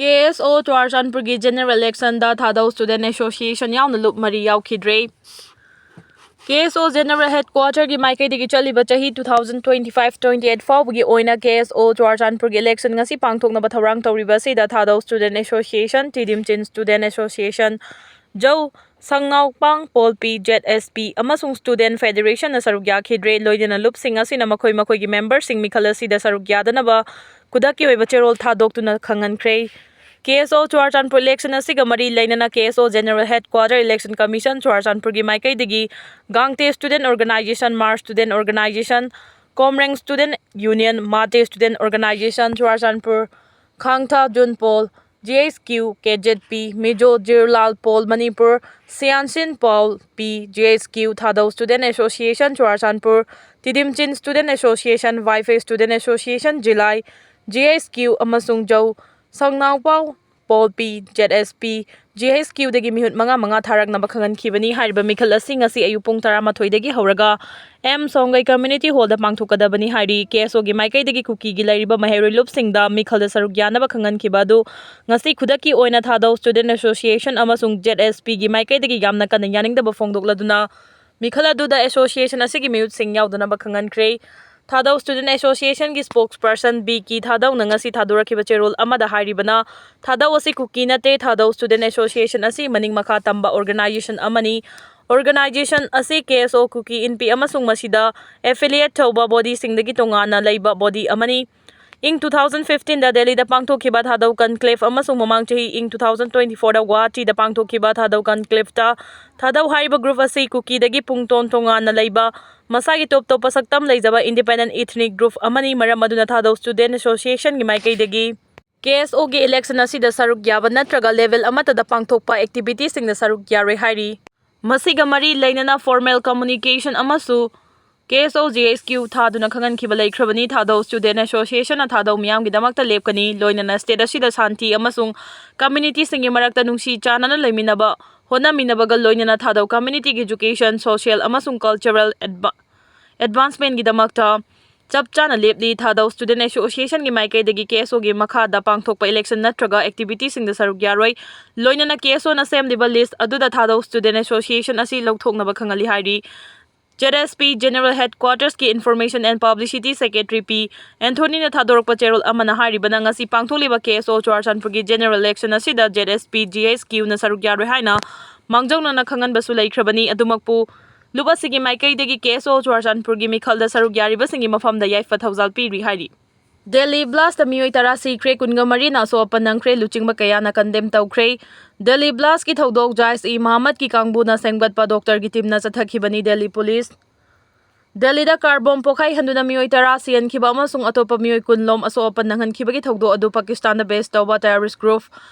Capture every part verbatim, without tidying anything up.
ꯀꯦ ꯑꯦꯁ ꯑꯣ ꯆꯨꯔꯥꯆꯥꯟꯄꯨꯔꯒꯤ ꯖꯦꯅꯔꯦꯜ ꯏꯂꯦꯛꯁꯟꯗ ꯊꯥꯗꯧ student association ꯌꯥꯎꯅ ꯂꯨꯞ ꯃꯔꯤ ꯌꯥꯎꯈꯤꯗ꯭ꯔꯦ꯫ ꯀꯦ ꯑꯦꯁ ꯑꯣ ꯖꯦꯅꯔꯦꯜ ꯍꯦꯗꯀ꯭ꯋꯥꯇꯔꯒꯤ ꯃꯥꯏꯀꯩꯗꯒꯤ ꯆꯠꯂꯤꯕ ꯆꯍꯤ two thousand twenty five twenty eight ꯐꯥꯎꯕꯒꯤ ꯑꯣꯏꯅ ꯀꯦ ꯑꯦꯁ ꯑꯣ ꯆꯨꯔꯥꯆꯥꯟꯄꯨꯔꯒꯤ ꯏꯂꯦꯛꯁꯟ ꯉꯁꯤ ꯄꯥꯡꯊꯣꯛꯅꯕ ꯊꯧꯔꯥꯡ ꯇꯧꯔꯤꯕ ꯑꯁꯤꯗ ꯊꯥꯗꯧ student association, Tiddim Chin student association, Zou, ꯁꯪꯅꯥꯎꯄꯥꯡ ꯄꯣꯜꯄꯤ, ꯖꯦꯠ ꯑꯦꯁ ꯄꯤ ꯑꯃꯁꯨꯡ ꯁ꯭ꯇꯨꯗꯦꯟ ꯐꯦꯗꯦꯔꯦꯁꯟꯅ ꯁꯔꯨꯛ ꯌꯥꯈꯤꯗ꯭ꯔꯦ꯫ ꯂꯣꯏꯅꯅ ꯂꯨꯞꯁꯤꯡ ꯑꯁꯤꯅ ꯃꯈꯣꯏ ꯃꯈꯣꯏꯒꯤ ꯃꯦꯝꯕꯔꯁꯤꯡ ꯃꯤꯈꯜ ꯑꯁꯤꯗ ꯁꯔꯨꯛ ꯌꯥꯗꯅꯕ ꯈꯨꯗꯛꯀꯤ ꯑꯣꯏꯕ ꯆꯦꯔꯣꯜ ꯊꯥꯗꯣꯛꯇꯨꯅ ꯈꯪꯍꯟꯈ꯭ꯔꯦ꯫ ꯀꯦ ꯑꯦꯁ ꯑꯣ ꯆꯨꯔꯥꯆꯥꯟꯄꯨꯔ ꯏꯂꯦꯛꯁꯟ ꯑꯁꯤꯒ ꯃꯔꯤ ꯂꯩꯅꯅ ꯀꯦ ꯑꯦꯁ ꯑꯣ ꯖꯦꯅꯔꯦꯜ ꯍꯦꯗꯀ꯭ꯋꯥꯇꯔ ꯏꯂꯦꯛꯁꯟ ꯀꯃꯤꯁꯟ ꯆꯨꯔꯥꯆꯥꯟꯄꯨꯔꯒꯤ ꯃꯥꯏꯀꯩꯗꯒꯤ ꯒꯥꯡꯇꯦ ꯁ꯭ꯇꯨꯗꯦꯟ ꯑꯣꯔꯒꯅꯥꯏꯖꯦꯁꯟ, ꯃꯥꯔꯁ student organisation, Komrem student union, Mate student organisation Churachandpur, ꯈꯥꯡꯊꯥ ꯖꯨꯟ ꯄꯣꯜ, G H Q, K Z P, ꯃꯤꯖꯣ ꯖꯤꯔꯂꯥꯜ ꯄꯣꯜ ꯃꯅꯤꯄꯨꯔ, ꯁꯤꯌꯥꯟꯁꯤꯟ ꯄꯥꯎ ꯄꯤ, G H Q, Thadou student association Churachandpur, Tiddim Chin student association, Vaiphei student association ꯖꯤꯂꯥꯏ, ꯖꯤ ꯑꯩꯆ ꯀ꯭ꯌꯨ ꯑꯃꯁꯨꯡ ꯖꯧ, ꯁꯪꯅꯥꯎꯄꯥꯎ ꯄꯣꯜ ꯄꯤ, Z S P, G H ꯀ꯭ꯌꯨꯗꯒꯤ ꯃꯤꯍꯨꯠ ꯃꯉꯥ ꯃꯉꯥ ꯊꯥꯔꯛꯅꯕ ꯈꯪꯍꯟꯈꯤꯕꯅꯤ꯫ ꯍꯥꯏꯔꯤꯕ ꯃꯤꯈꯜ ꯑꯁꯤ ꯉꯁꯤ ꯑꯌꯨꯛ ꯄꯨꯡ ꯇꯔꯥꯃꯥꯊꯣꯏꯗꯒꯤ ꯍꯧꯔꯒ ꯑꯦꯝ ꯁꯣꯡꯒꯩ ꯀꯝꯃ꯭ꯌꯨꯅꯤꯇꯤ ꯍꯣꯜꯗ ꯄꯥꯡꯊꯣꯛꯀꯗꯕꯅꯤ ꯍꯥꯏꯔꯤ꯫ ꯀꯦ ꯑꯦꯁ ꯑꯣꯒꯤ ꯃꯥꯏꯀꯩꯗꯒꯤ ꯀꯨꯀꯤꯒꯤ ꯂꯩꯔꯤꯕ ꯃꯍꯩꯔꯣꯏ ꯂꯨꯞꯁꯤꯡꯗ ꯃꯤꯈꯜꯗ ꯁꯔꯨꯛ ꯌꯥꯅꯕ ꯈꯪꯍꯟꯈꯤꯕ ꯑꯗꯨ ꯉꯁꯤ ꯈꯨꯗꯛꯀꯤ ꯑꯣꯏꯅ ꯊꯥꯗꯧ ꯁ꯭ꯇꯨꯗꯦꯟ ꯑꯦꯁꯣꯁꯤꯌꯦꯁꯟ ꯑꯃꯁꯨꯡ ꯖꯦꯠ ꯑꯦꯁ ꯄꯤꯒꯤ ꯃꯥꯏꯀꯩꯗꯒꯤ ꯌꯥꯝꯅ ꯀꯟꯅ ꯌꯥꯅꯤꯡꯗꯕ ꯐꯣꯡꯗꯣꯛꯂꯗꯨꯅ ꯃꯤꯈꯜ ꯑꯗꯨꯗ ꯑꯦꯁꯣꯁꯤꯌꯦꯁꯟ ꯑꯁꯤꯒꯤ ꯃꯤꯍꯨꯠꯁꯤꯡ ꯌꯥꯎꯗꯅꯕ ꯈꯪꯍꯟꯈ꯭ꯔꯦ꯫ ꯊꯥꯗꯧ ꯁ꯭ꯇꯨꯗꯦꯟ ꯑꯦꯁꯣꯁꯤꯌꯦꯁꯟꯒꯤ ꯁ꯭ꯄꯣꯛꯁꯄꯔꯁꯟ ꯕꯤ ꯀꯤ ꯊꯥꯗꯧꯅ ꯉꯁꯤ ꯊꯥꯗꯣꯔꯛꯈꯤꯕ ꯆꯦꯔꯣꯜ ꯑꯃꯗ ꯍꯥꯏꯔꯤꯕꯅ, ꯊꯥꯗꯧ ꯑꯁꯤ ꯀꯨꯀꯤ ꯅꯠꯇꯦ, ꯊꯥꯗꯧ ꯁ꯭ꯇꯨꯗꯦꯟ ꯑꯦꯁꯣꯁꯤꯌꯦꯁꯟ ꯑꯁꯤ ꯃꯅꯤꯡ ꯃꯈꯥ ꯇꯝꯕ ꯑꯣꯔꯒꯅꯥꯏꯖꯦꯁꯟ ꯑꯃꯅꯤ꯫ ꯑꯣꯔꯒꯅꯥꯏꯖꯦꯁꯟ ꯑꯁꯤ ꯀꯦ ꯑꯦꯁ ꯑꯣ ꯀꯨꯀꯤ ꯏꯟꯄꯤ ꯑꯃꯁꯨꯡ ꯃꯁꯤꯗ ꯑꯦꯐꯤꯂꯤꯌꯦꯠ ꯇꯧꯕ ꯕꯣꯗꯤꯁꯤꯡꯗꯒꯤ ꯇꯣꯉꯥꯟꯅ ꯂꯩꯕ ꯕꯣꯗꯤ ꯑꯃꯅꯤ꯫ ꯏꯪ two thousand fifteenꯗ ꯗꯦꯜꯂꯤꯗ ꯄꯥꯡꯊꯣꯛꯈꯤꯕ ꯊꯥꯗꯧ ꯀꯟꯀ꯭ꯂꯦꯐ ꯑꯃꯁꯨꯡ ꯃꯃꯥꯡ ꯆꯍꯤ ꯏꯪ two thousand twenty fourꯗ ꯒꯨꯋꯥꯍꯥꯇꯤꯗ ꯄꯥꯡꯊꯣꯛꯈꯤꯕ ꯊꯥꯗꯧ ꯀꯟꯀ꯭ꯂꯦꯐꯇ ꯊꯥꯗꯧ ꯍꯥꯏꯔꯤꯕ ꯒ꯭ꯔꯨꯞ ꯑꯁꯤ ꯀꯨꯀꯤꯗꯒꯤ ꯄꯨꯡ ꯇꯣꯟ ꯇꯣꯉꯥꯟꯅ ꯂꯩꯕ ꯃꯁꯥꯒꯤ ꯇꯣꯞ ꯇꯣꯞꯄ ꯁꯛꯇꯝ ꯂꯩꯖꯕ ꯏꯟꯗꯤꯄꯦꯟꯗꯦꯟ ꯏꯊꯅꯤꯛ ꯒ꯭ꯔꯨꯞ ꯑꯃꯅꯤ꯫ ꯃꯔꯝ ꯑꯗꯨꯅ ꯊꯥꯗꯧ ꯁ꯭ꯇꯨꯗꯦꯟ ꯑꯦꯁꯣꯁꯤꯌꯦꯁꯟꯒꯤ ꯃꯥꯏꯀꯩꯗꯒꯤ ꯀꯦ ꯑꯦꯁ ꯑꯣꯒꯤ ꯏꯂꯦꯛꯁꯟ ꯑꯁꯤꯗ ꯁꯔꯨꯛ ꯌꯥꯕ ꯅꯠꯇ꯭ꯔꯒ ꯂꯦꯚꯦꯜ ꯑꯃꯠꯇꯗ ꯄꯥꯡꯊꯣꯛꯄ ꯑꯦꯛꯇꯤꯚꯤꯇꯤꯁꯤꯡꯗ ꯁꯔꯨꯛ ꯌꯥꯔꯣꯏ ꯍꯥꯏꯔꯤ꯫ ꯃꯁꯤꯒ ꯃꯔꯤ ꯂꯩꯅꯅ ꯐꯣꯔꯃꯦꯜ ꯀꯝꯃ꯭ꯌꯨꯅꯤꯀꯦꯁꯟ ꯑꯃꯁꯨ ꯀꯦ ꯑꯦꯁ ꯑꯣ ꯖꯤ ꯑꯩꯆ ꯀ꯭ꯌꯨ ꯊꯥꯗꯨꯅ ꯈꯪꯍꯟꯈꯤꯕ ꯂꯩꯈ꯭ꯔꯕꯅꯤ꯫ ꯊꯥꯗꯧ ꯁ꯭ꯇꯨꯗꯦꯟ ꯑꯦꯁꯣꯁꯤꯌꯦꯁꯟꯅ ꯊꯥꯗꯧ ꯃꯤꯌꯥꯝꯒꯤꯗꯃꯛꯇ ꯂꯦꯞꯀꯅꯤ꯫ ꯂꯣꯏꯅꯅ ꯁ꯭ꯇꯦꯠ ꯑꯁꯤꯗ ꯁꯥꯟꯇꯤ ꯑꯃꯁꯨꯡ ꯀꯝꯃ꯭ꯌꯨꯅꯤꯇꯤꯁꯤꯡꯒꯤ ꯃꯔꯛꯇ ꯅꯨꯡꯁꯤ ꯆꯥꯟꯅꯅ ꯂꯩꯃꯤꯟꯅꯕ ꯍꯣꯠꯅꯃꯤꯟꯅꯕꯒ ꯂꯣꯏꯅꯅ ꯊꯥꯗꯧ ꯀꯝꯃ꯭ꯌꯨꯅꯤꯇꯤꯒꯤ ꯏꯖꯨꯀꯦꯁꯟ, ꯁꯣꯁꯤꯌꯦꯜ ꯑꯃꯁꯨꯡ ꯀꯜꯆꯔꯦꯜ ꯑꯦꯗꯚꯥꯟꯁꯃꯦꯟꯒꯤꯗꯃꯛꯇ ꯆꯞ ꯆꯥꯅ ꯂꯦꯞꯂꯤ꯫ ꯊꯥꯗꯧ Student Associationꯒꯤ ꯃꯥꯏꯀꯩꯗꯒꯤ KSOꯒꯤ ꯃꯈꯥꯗ ꯄꯥꯡꯊꯣꯛꯄ election ꯅꯠꯇ꯭ꯔꯒ activityꯁꯤꯡꯗ ꯁꯔꯨꯛ ꯌꯥꯔꯣꯏ꯫ ꯂꯣꯏꯅꯅ KSOꯅ ꯁꯦꯝꯂꯤꯕ list ꯑꯗꯨꯗ ꯊꯥꯗꯧ Student Association ꯑꯁꯤ ꯂꯧꯊꯣꯛꯅꯕ ꯈꯪꯍꯜꯂꯤ ꯍꯥꯏꯔꯤ꯫ ZSP General Headquartersꯀꯤ Information and Publicity Secretary P Anthonyꯅ ꯊꯥꯗꯣꯔꯛꯄ ꯆꯦꯔꯣꯜ ꯑꯃꯅ ꯍꯥꯏꯔꯤꯕꯅ, ꯉꯁꯤ ꯄꯥꯡꯊꯣꯛꯂꯤꯕ KSO ꯆꯨꯔꯥꯆꯥꯟꯄꯨꯔꯒꯤ general election ꯑꯁꯤꯗ ZSP GHQꯅ ꯁꯔꯨꯛ ꯌꯥꯔꯣꯏ ꯍꯥꯏꯅ ꯃꯥꯡꯖꯧꯅꯅ ꯈꯪꯍꯟꯕꯁꯨ ꯂꯩꯈ꯭ꯔꯕꯅꯤ꯫ ꯑꯗꯨꯃꯛꯄꯨ ꯂꯨꯞ ꯑꯁꯤꯒꯤ ꯃꯥꯏꯀꯩꯗꯒꯤ KSO ꯆꯨꯔꯥꯆꯥꯟꯄꯨꯔꯒꯤ ꯃꯤꯈꯜꯗ ꯁꯔꯨꯛ ꯌꯥꯔꯤꯕꯁꯤꯡꯒꯤ ꯃꯐꯝꯗ ꯌꯥꯏꯐ ꯊꯧꯖꯥꯜ ꯄꯤꯔꯤ ꯍꯥꯏꯔꯤ꯫ Delhi blastꯇ ꯃꯤꯑꯣꯏ ꯇꯔꯥ ꯁꯤꯈ꯭ꯔꯦ, ꯀꯨꯟꯒ ꯃꯔꯤꯅ ꯑꯁꯣꯛ ꯑꯄꯟ ꯅꯪꯈ꯭ꯔꯦ, ꯂꯨꯆꯤꯡꯕ ꯀꯌꯥꯅ condemn ꯇꯧꯈ꯭ꯔꯦ꯫ Delhi blastꯀꯤ ꯊꯧꯗꯣꯛ Jaish-e-Mohammadꯀꯤ ꯀꯥꯡꯕꯨꯅ ꯁꯦꯝꯒꯠꯄ doctorꯒꯤ teamꯅ ꯆꯠꯊꯈꯤꯕꯅꯤ꯫ Delhi police Delhiꯗ car bomb ꯄꯣꯈꯥꯏꯍꯟꯗꯨꯅ ꯃꯤꯑꯣꯏ ꯇꯔꯥ ꯁꯤꯍꯟꯈꯤꯕ ꯑꯃꯁꯨꯡ ꯑꯇꯣꯞꯄ ꯃꯤꯑꯣꯏ ꯀꯨꯟ ꯂꯣꯝ ꯑꯁꯣꯛ ꯑꯄꯟ ꯅꯪꯍꯟꯈꯤꯕꯒꯤ ꯊꯧꯗꯣꯛ ꯑꯗꯨ ꯄꯥꯀꯤꯁꯇꯥꯟꯗ base ꯇꯧꯕ terrorist group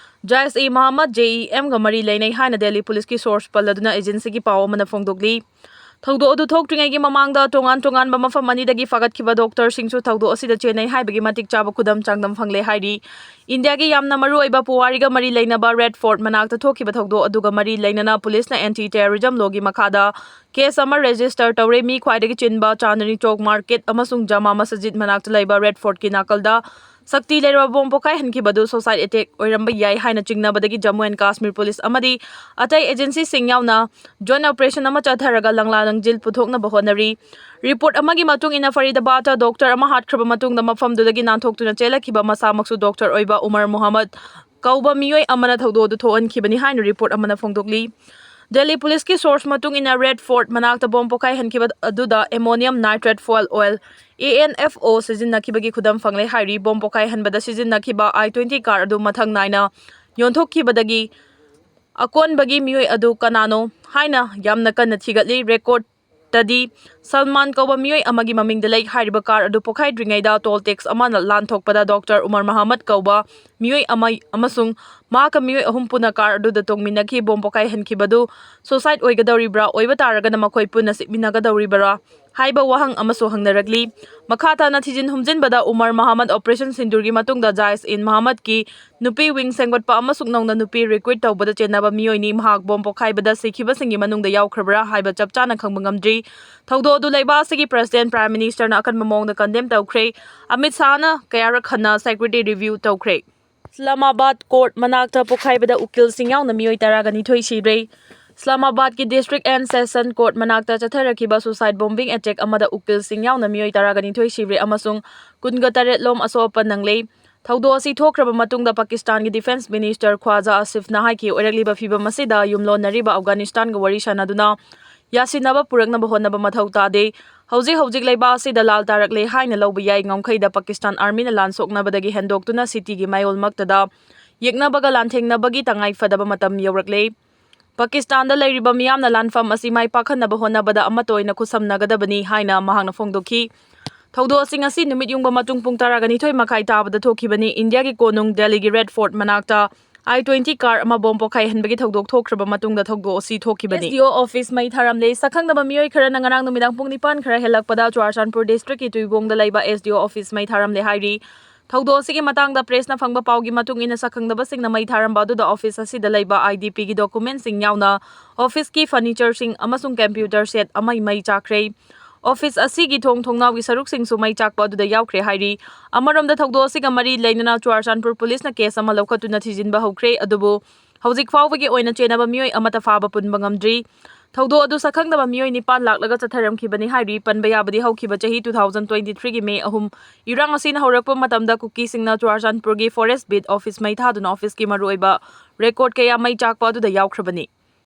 Jaish-e-Mohammed, JeM ꯒ ꯃꯔꯤ ꯂꯩꯅꯩ ꯍꯥꯏꯅ Delhi policeꯀꯤ source ꯄꯜꯂꯗꯨꯅ agencyꯒꯤ ꯄꯥꯎ ꯑꯃꯅ ꯐꯣꯡꯗꯣꯛꯂꯤ꯫ ꯊꯧꯗꯣꯛ ꯑꯗꯨ ꯊꯣꯛꯇ꯭ꯔꯤꯉꯩꯒꯤ ꯃꯃꯥꯡꯗ ꯇꯣꯉꯥꯟ ꯇꯣꯉꯥꯟꯕ ꯃꯐꯝ ꯑꯅꯤꯗꯒꯤ ꯐꯥꯒꯠꯈꯤꯕ doctorꯁꯤꯡꯁꯨ ꯊꯧꯗꯣꯛ ꯑꯁꯤꯗ ꯆꯦꯟꯅꯩ ꯍꯥꯏꯕꯒꯤ ꯃꯇꯤꯛ ꯆꯥꯕ ꯈꯨꯗꯝ ꯆꯥꯡꯗꯝ ꯐꯪꯂꯦ ꯍꯥꯏꯔꯤ꯫ ꯏꯟꯗꯤꯌꯥꯒꯤ ꯌꯥꯝꯅ ꯃꯔꯨꯑꯣꯏꯕ ꯄꯨꯋꯥꯔꯤꯒ ꯃꯔꯤ ꯂꯩꯅꯕ Red Fort ꯃꯅꯥꯛꯇ ꯊꯣꯛꯈꯤꯕ ꯊꯧꯗꯣꯛ ꯑꯗꯨꯒ ꯃꯔꯤ ꯂꯩꯅꯅ policeꯅ anti terrorism lawꯒꯤ ꯃꯈꯥꯗ case ꯑꯃ register ꯇꯧꯔꯦ꯫ ꯃꯤ ꯈ꯭ꯋꯥꯏꯗꯒꯤ ꯆꯤꯟꯕ Chandni Chowk market ꯑꯃꯁꯨꯡ Jama Masjid ꯃꯅꯥꯛꯇ ꯂꯩꯕ Red Fortꯀꯤ ꯅꯥꯀꯜꯗ ꯁꯛꯇꯤ ꯂꯩꯔꯕ bomb ꯄꯣꯈꯥꯏꯍꯟꯈꯤꯕꯗꯨ suicide attack ꯑꯣꯏꯔꯝꯕ ꯌꯥꯏ ꯍꯥꯏꯅ ꯆꯤꯡꯅꯕꯗꯒꯤ Jammu and Kashmir police ꯑꯃꯗꯤ ꯑꯇꯩ agencyꯁꯤꯡ ꯌꯥꯎꯅ joint operation ꯑꯃ ꯆꯠꯊꯔꯒ ꯂꯪꯂꯥ ꯂꯪꯖꯤꯜ ꯄꯨꯊꯣꯛꯅꯕ ꯍꯣꯠꯅꯔꯤ꯫ Report ꯑꯃꯒꯤ ꯃꯇꯨꯡ ꯏꯟꯅ, Faridabadꯇ doctor ꯑꯃ ꯍꯥꯠꯈ꯭ꯔꯕ ꯃꯇꯨꯡꯗ ꯃꯐꯝꯗꯨꯗꯒꯤ ꯅꯥꯟꯊꯣꯛꯇꯨꯅ ꯆꯦꯜꯂꯛꯈꯤꯕ ꯃꯁꯥꯃꯛꯁꯨ doctor ꯑꯣꯏꯕ Umar Mohammed ꯀꯧꯕ ꯃꯤꯑꯣꯏ ꯑꯃꯅ ꯊꯧꯗꯣꯛ ꯑꯗꯨ ꯊꯣꯛꯍꯟꯈꯤꯕꯅꯤ ꯍꯥꯏꯅ report ꯑꯃꯅ ꯐꯣꯡꯗꯣꯛꯂꯤ꯫ Delhi policeꯀꯤ source ꯃꯇꯨꯡ ꯏꯟꯅ, Red Fort ꯃꯅꯥꯛꯇ bomb ꯄꯣꯈꯥꯏꯍꯟꯈꯤꯕ ꯑꯗꯨꯗ ammonium nitrate fuel oil, ANFO, ꯁꯤꯖꯤꯟꯅꯈꯤꯕꯒꯤ ꯈꯨꯗꯝ ꯐꯪꯂꯦ ꯍꯥꯏꯔꯤ꯫ Bomb ꯄꯣꯈꯥꯏꯍꯟꯕꯗ ꯁꯤꯖꯤꯟꯅꯈꯤꯕ I twenty car ꯑꯗꯨ ꯃꯊꯪ ꯅꯥꯏꯅ ꯌꯣꯟꯊꯣꯛꯈꯤꯕꯗꯒꯤ ꯑꯀꯣꯟꯕꯒꯤ ꯃꯤꯑꯣꯏ ꯑꯗꯨ ꯀꯅꯥꯅꯣ ꯍꯥꯏꯅ ꯌꯥꯝꯅ ꯀꯟꯅ ꯊꯤꯒꯠꯂꯤ꯫ Recordꯇꯗꯤ ꯁꯜꯃꯥꯟ ꯀꯧꯕ ꯃꯤꯑꯣꯏ ꯑꯃꯒꯤ ꯃꯃꯤꯡꯗ ꯂꯩ꯫ ꯍꯥꯏꯔꯤꯕ car ꯑꯗꯨ ꯄꯣꯈꯥꯏꯗ꯭ꯔꯤꯉꯩꯗ toll tax ꯑꯃꯅ ꯂꯥꯟꯊꯣꯛꯄꯗ doctor Umar Mohammed ꯀꯧꯕ ꯃꯤꯑꯣꯏ ꯑꯃ ꯑꯃꯁꯨꯡ ꯃꯍꯥꯛꯀ ꯃꯤꯑꯣꯏ ꯑꯍꯨꯝ ꯄꯨꯟꯅ car ꯑꯗꯨꯗ ꯇꯣꯡꯃꯤꯟꯅꯈꯤ꯫ Bomb ꯄꯣꯈꯥꯏꯍꯟꯈꯤꯕꯗꯨ suicide ꯑꯣꯏꯒꯗꯧꯔꯤꯕ꯭ꯔꯥ? ꯑꯣꯏꯕ ꯇꯥꯔꯒꯅ ꯃꯈꯣꯏ ꯄꯨꯟꯅ ꯁꯤꯃꯤꯟꯅꯒꯗꯧꯔꯤꯕ꯭ꯔꯥ? ꯍꯥꯏꯕ ꯋꯥꯍꯪ ꯑꯃꯁꯨ ꯍꯪꯅꯔꯛꯂꯤ꯫ ꯃꯈꯥ ꯇꯥꯅ ꯊꯤꯖꯤꯟ ꯍꯨꯝꯖꯤꯟꯕꯗ ꯎꯃꯔ ꯃꯍꯃꯗ ꯑꯣꯄꯔꯦꯁꯟ ꯁꯤꯟꯗꯨꯔꯒꯤ ꯃꯇꯨꯡꯗ ꯖꯥꯏꯁ ꯏꯟ ꯃꯍꯃꯗꯀꯤ ꯅꯨꯄꯤ ꯋꯤꯡ ꯁꯦꯝꯒꯠꯄ ꯑꯃꯁꯨꯡ ꯅꯧꯅ ꯅꯨꯄꯤ ꯔꯤꯀ꯭ꯔꯨꯏꯠ ꯇꯧꯕꯗ ꯆꯦꯟꯅꯕ ꯃꯤꯑꯣꯏꯅꯤ꯫ ꯃꯍꯥꯛ ꯕꯣꯝ ꯄꯣꯈꯥꯏꯕꯗ ꯁꯤꯈꯤꯕꯁꯤꯡꯒꯤ ꯃꯅꯨꯡꯗ ꯌꯥꯎꯈ꯭ꯔꯕ꯭ꯔꯥ ꯍꯥꯏꯕ ꯆꯞ ꯆꯥꯅ ꯈꯪꯕ ꯉꯝꯗ꯭ꯔꯤ꯫ ꯊꯧꯗꯣꯛ ꯑꯗꯨ ꯂꯩꯕꯥꯛ ꯑꯁꯤꯒꯤ ꯄ꯭ꯔꯁꯤꯗꯦꯟ, ꯄ꯭ꯔꯥꯏꯝ ꯃꯤꯅꯤꯁꯇꯔꯅ ꯑꯀꯟꯕ ꯃꯑꯣꯡꯗ ꯀꯟꯗꯦꯝ ꯇꯧꯈ꯭ꯔꯦ꯫ ꯑꯃꯤꯠ ꯁꯥꯍꯅ ꯀꯌꯥꯔꯛ ꯍꯟꯅ ꯁꯦꯀ꯭ꯌꯨꯔꯤꯇꯤ ꯔꯤꯚ꯭ꯌꯨ ꯇꯧꯈ꯭ꯔꯦ꯫ ꯏꯁꯂꯥꯃꯥꯕꯥꯗ ꯀꯣꯔꯠ ꯃꯅꯥꯛꯇ ꯄꯣꯈꯥꯏꯕꯗ ꯎꯀꯤꯜꯁꯤꯡ ꯌꯥꯎꯅ ꯃꯤꯑꯣꯏ ꯇꯔꯥꯒ ꯅꯤꯊꯣꯏ ꯁꯤꯔꯦ꯫ ꯏꯁꯂꯥꯃꯥꯕꯥꯗꯀꯤ ꯗꯤꯁꯇ꯭ꯔꯤꯛ ꯑꯦꯟ ꯁꯦꯁꯟ ꯀꯣꯔꯠ ꯃꯅꯥꯛꯇ ꯆꯠꯊꯔꯛꯈꯤꯕ ꯁꯨꯁꯥꯏꯗ ꯕꯣꯝꯕꯤꯡ ꯑꯦꯇꯦꯛ ꯑꯃꯗ ꯎꯀꯤꯜꯁꯤꯡ ꯌꯥꯎꯅ ꯃꯤꯑꯣꯏ ꯇꯔꯥꯒ ꯅꯤꯊꯣꯏ ꯁꯤꯔꯦ ꯑꯃꯁꯨꯡ ꯀꯨꯟꯒ ꯇꯔꯦꯠ ꯂꯣꯝ ꯑꯁꯣꯛ ꯑꯄꯟ ꯅꯪꯂꯦ꯫ ꯊꯧꯗꯣꯛ ꯑꯁꯤ ꯊꯣꯛꯈ꯭ꯔꯕ ꯃꯇꯨꯡꯗ ꯄꯥꯀꯤꯁꯇꯥꯟꯒꯤ ꯗꯤꯐꯦꯟꯁ ꯃꯤꯅꯤꯁꯇꯔ ꯈ꯭ꯋꯥꯖꯥ ꯑꯁꯤꯐꯅ ꯍꯥꯏꯈꯤ, ꯑꯣꯏꯔꯛꯂꯤꯕ ꯐꯤꯚꯝ ꯑꯁꯤꯗ ꯌꯨꯝꯂꯣꯟꯅꯔꯤꯕ ꯑꯐꯒꯥꯅꯤꯁꯇꯥꯟꯒ ꯋꯥꯔꯤ ꯁꯥꯅꯗꯨꯅ ꯌꯥꯁꯤꯟꯅꯕ ꯄꯨꯔꯛꯅꯕ ꯍꯣꯠꯅꯕ ꯃꯊꯧ ꯇꯥꯗꯦ꯫ ꯍꯧꯖꯤꯛ ꯍꯧꯖꯤꯛ ꯂꯩꯕꯥꯛ ꯑꯁꯤꯗ ꯂꯥꯜ ꯇꯥꯔꯛꯂꯦ ꯍꯥꯏꯅ ꯂꯧꯕ ꯌꯥꯏ꯫ ꯉꯝꯈꯩꯗ ꯄꯥꯀꯤꯁꯇꯥꯟ ꯑꯥꯔꯃꯤꯅ ꯂꯥꯟ ꯁꯣꯛꯅꯕꯗꯒꯤ ꯍꯦꯟꯗꯣꯛꯇꯨꯅ ꯁꯤꯇꯤꯒꯤ ꯃꯌꯣꯜꯃꯛꯇꯗ ꯌꯦꯛꯅꯕꯒ ꯂꯥꯟꯊꯦꯡꯅꯕꯒꯤ ꯇꯉꯥꯏ ꯐꯗꯕ ꯃꯇꯝ ꯌꯧꯔꯛꯂꯦ꯫ ꯄꯥꯀꯤꯁꯇꯥꯟꯗ ꯂꯩꯔꯤꯕ ꯃꯤꯌꯥꯝꯅ ꯂꯥꯟꯐꯝ ꯑꯁꯤ ꯃꯥꯏ ꯄꯥꯛꯍꯟꯅꯕ ꯍꯣꯠꯅꯕꯗ ꯑꯃꯠꯇ ꯑꯣꯏꯅ ꯈꯨꯠꯁꯝꯅꯒꯗꯕꯅꯤ ꯍꯥꯏꯅ ꯃꯍꯥꯛꯅ ꯐꯣꯡꯗꯣꯛꯈꯤ꯫ ꯊꯧꯗꯣꯛ ꯑꯁꯤ ꯉꯁꯤ ꯅꯨꯃꯤꯠ ꯌꯨꯡꯕ ꯃꯇꯨꯡ ꯄꯨꯡ ꯇꯔꯥꯒ ꯅꯤꯊꯣꯏ ꯃꯈꯥꯏ ꯇꯥꯕꯗ ꯊꯣꯛꯈꯤꯕꯅꯤ꯫ ꯏꯟꯗꯤꯌꯥꯒꯤ ꯀꯣꯅꯨꯡ ꯗꯦꯜꯂꯤꯒꯤ ꯔꯦꯗ ꯐꯣꯔꯠ ꯃꯅꯥꯛꯇ ꯑꯥꯏ ꯇ꯭ꯋꯦꯟꯇꯤ ꯀꯥꯔ ꯑꯃ ꯕꯣꯝ ꯄꯣꯈꯥꯏꯍꯟꯕꯒꯤ ꯊꯧꯗꯣꯛ ꯊꯣꯛꯈ꯭ꯔꯕ ꯃꯇꯨꯡꯗ ꯊꯧꯗꯣꯛ ꯑꯁꯤ ꯊꯣꯛꯈꯤꯕꯅꯤ꯫ ꯑꯦꯁ ꯗꯤ ꯑꯣ ꯑꯣꯐꯤꯁ ꯃꯩ ꯊꯥꯔꯝꯂꯦ꯫ ꯁꯛꯈꯪꯗꯕ ꯃꯤꯑꯣꯏ ꯈꯔꯅ ꯉꯔꯥꯡ ꯅꯨꯃꯤꯗꯥꯡ ꯄꯨꯡ ꯅꯤꯄꯥꯟ ꯈꯔ ꯍꯦꯜꯂꯛꯄꯗ ꯆꯨꯔꯥꯆꯥꯟꯄꯨꯔ ꯗꯤꯁꯇ꯭ꯔꯤꯛꯀꯤ ꯇꯨꯏꯕꯣꯡꯗ ꯂꯩꯕ ꯑꯦꯁ ꯗꯤ ꯑꯣ ꯑꯣꯐꯤꯁ ꯃꯩ ꯊꯥꯔꯝꯂꯦ ꯍꯥꯏꯔꯤ꯫ ꯊꯧꯗꯣꯛ ꯑꯁꯤꯒꯤ ꯃꯇꯥꯡꯗ ꯄ꯭ꯔꯦꯁꯅ ꯐꯪꯕ ꯄꯥꯎꯒꯤ ꯃꯇꯨꯡ ꯏꯟꯅ, ꯁꯛꯈꯪꯗꯕꯁꯤꯡꯅ ꯃꯩ ꯊꯥꯔꯝꯕ ꯑꯗꯨꯗ ꯑꯣꯐꯤꯁ ꯑꯁꯤꯗ ꯂꯩꯕ ꯑꯥꯏ ꯗꯤ ꯄꯤꯒꯤ ꯗꯣꯀꯨꯃꯦꯟꯁꯤꯡ ꯌꯥꯎꯅ ꯑꯣꯐꯤꯁꯀꯤ ꯐꯔꯅꯤꯆꯔꯁꯤꯡ ꯑꯃꯁꯨꯡ ꯀꯝꯄ꯭ꯌꯨꯇꯔ ꯁꯦꯠ ꯑꯃ ꯃꯩ ꯆꯥꯛꯈ꯭ꯔꯦ꯫ ꯑꯣꯐꯤꯁ ꯑꯁꯤꯒꯤ ꯊꯣꯡ ꯊꯣꯡꯅꯥꯎꯒꯤ ꯁꯔꯨꯛꯁꯤꯡꯁꯨ ꯃꯩ ꯆꯥꯛꯄ ꯑꯗꯨꯗ ꯌꯥꯎꯈ꯭ꯔꯦ ꯍꯥꯏꯔꯤ꯫ ꯑꯃꯔꯣꯝꯗ, ꯊꯧꯗꯣꯛ ꯑꯁꯤꯒ ꯃꯔꯤ ꯂꯩꯅꯅ ꯆꯨꯔꯥꯆꯥꯟꯄꯨꯔ ꯄꯨꯂꯤꯁꯅ ꯀꯦꯁ ꯑꯃ ꯂꯧꯈꯠꯇꯨꯅ ꯊꯤꯖꯤꯟꯕ ꯍꯧꯈ꯭ꯔꯦ꯫ ꯑꯗꯨꯕꯨ ꯍꯧꯖꯤꯛ ꯐꯥꯎꯕꯒꯤ ꯑꯣꯏꯅ ꯆꯦꯟꯅꯕ ꯃꯤꯑꯣꯏ ꯑꯃꯠꯇ ꯐꯥꯕ ꯄꯨꯟꯕ ꯉꯝꯗ꯭ꯔꯤ꯫ ꯊꯧꯗꯣꯛ ꯑꯗꯨ ꯁꯛꯈꯪꯗꯕ ꯃꯤꯑꯣꯏ ꯅꯤꯄꯥꯟ ꯂꯥꯛꯂꯒ ꯆꯠꯊꯔꯝꯈꯤꯕꯅꯤ ꯍꯥꯏꯔꯤ꯫ ꯄꯟꯕ ꯌꯥꯕꯗꯤ, ꯍꯧꯈꯤꯕ ꯆꯍꯤ two thousand twenty three ꯒꯤ ꯃꯦ ꯑꯍꯨꯝ ꯏꯔꯥꯡ ꯑꯁꯤꯅ ꯍꯧꯔꯛꯄ ꯃꯇꯝꯗ ꯀꯨꯀꯤꯁꯤꯡꯅ ꯆꯨꯔꯥꯆꯥꯟꯄꯨꯔꯒꯤ ꯐꯣꯔꯦꯁ ꯕꯤꯠ ꯑꯣꯐꯤꯁ ꯃꯩ ꯊꯥꯗꯨꯅ ꯑꯣꯐꯤꯁꯀꯤ ꯃꯔꯨꯑꯣꯏꯕ ꯔꯦꯀꯣꯔꯗ ꯀꯌꯥ ꯃꯩ ꯆꯥꯛꯄ ꯑꯗꯨꯗ ꯌꯥꯎꯈ꯭ꯔꯕꯅꯤ꯫